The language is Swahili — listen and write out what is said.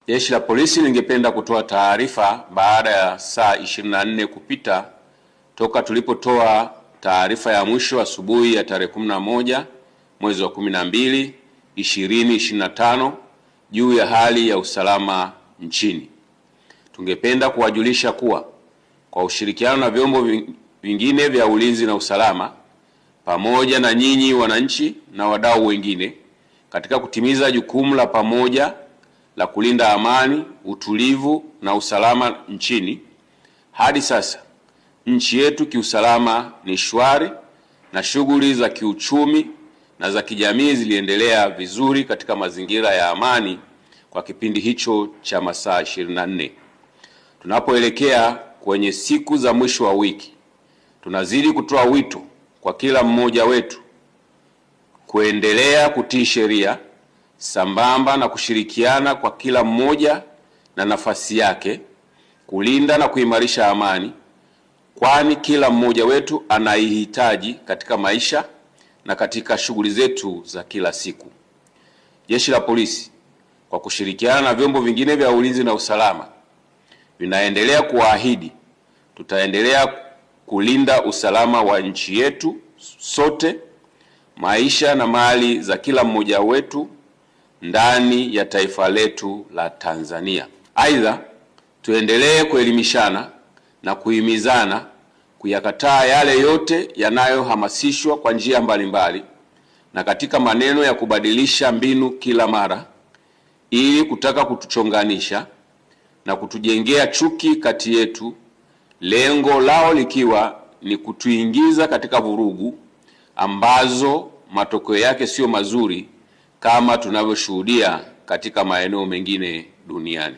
Jeshi la Polisi lingependa kutoa taarifa baada ya saa 24 kupita toka tulipotoa taarifa ya mwisho asubuhi ya tarehe 11 mwezi wa 12 2025 juu ya hali ya usalama nchini. Tungependa kuwajulisha kuwa kwa ushirikiano na vyombo vingine vya ulinzi na usalama pamoja na nyinyi wananchi na wadau wengine katika kutimiza jukumu la pamoja la kulinda amani, utulivu na usalama nchini, hadi sasa nchi yetu kiusalama ni shwari na shughuli za kiuchumi na za kijamii ziliendelea vizuri katika mazingira ya amani kwa kipindi hicho cha masaa 24. Tunapoelekea kwenye siku za mwisho wa wiki, tunazidi kutoa wito kwa kila mmoja wetu kuendelea kutii sheria sambamba na kushirikiana kwa kila mmoja na nafasi yake kulinda na kuimarisha amani, kwani kila mmoja wetu anaihitaji katika maisha na katika shughuli zetu za kila siku. Jeshi la Polisi kwa kushirikiana na vyombo vingine vya ulinzi na usalama vinaendelea kuwaahidi tutaendelea kulinda usalama wa nchi yetu sote, maisha na mali za kila mmoja wetu ndani ya taifa letu la Tanzania. Aidha, tuendelee kuelimishana na kuhimizana kuyakataa yale yote yanayohamasishwa kwa njia mbalimbali na katika maneno ya kubadilisha mbinu kila mara ili kutaka kutuchonganisha na kutujengea chuki kati yetu, lengo lao likiwa ni kutuingiza katika vurugu ambazo matokeo yake sio mazuri kama tunavyoshuhudia katika maeneo mengine duniani.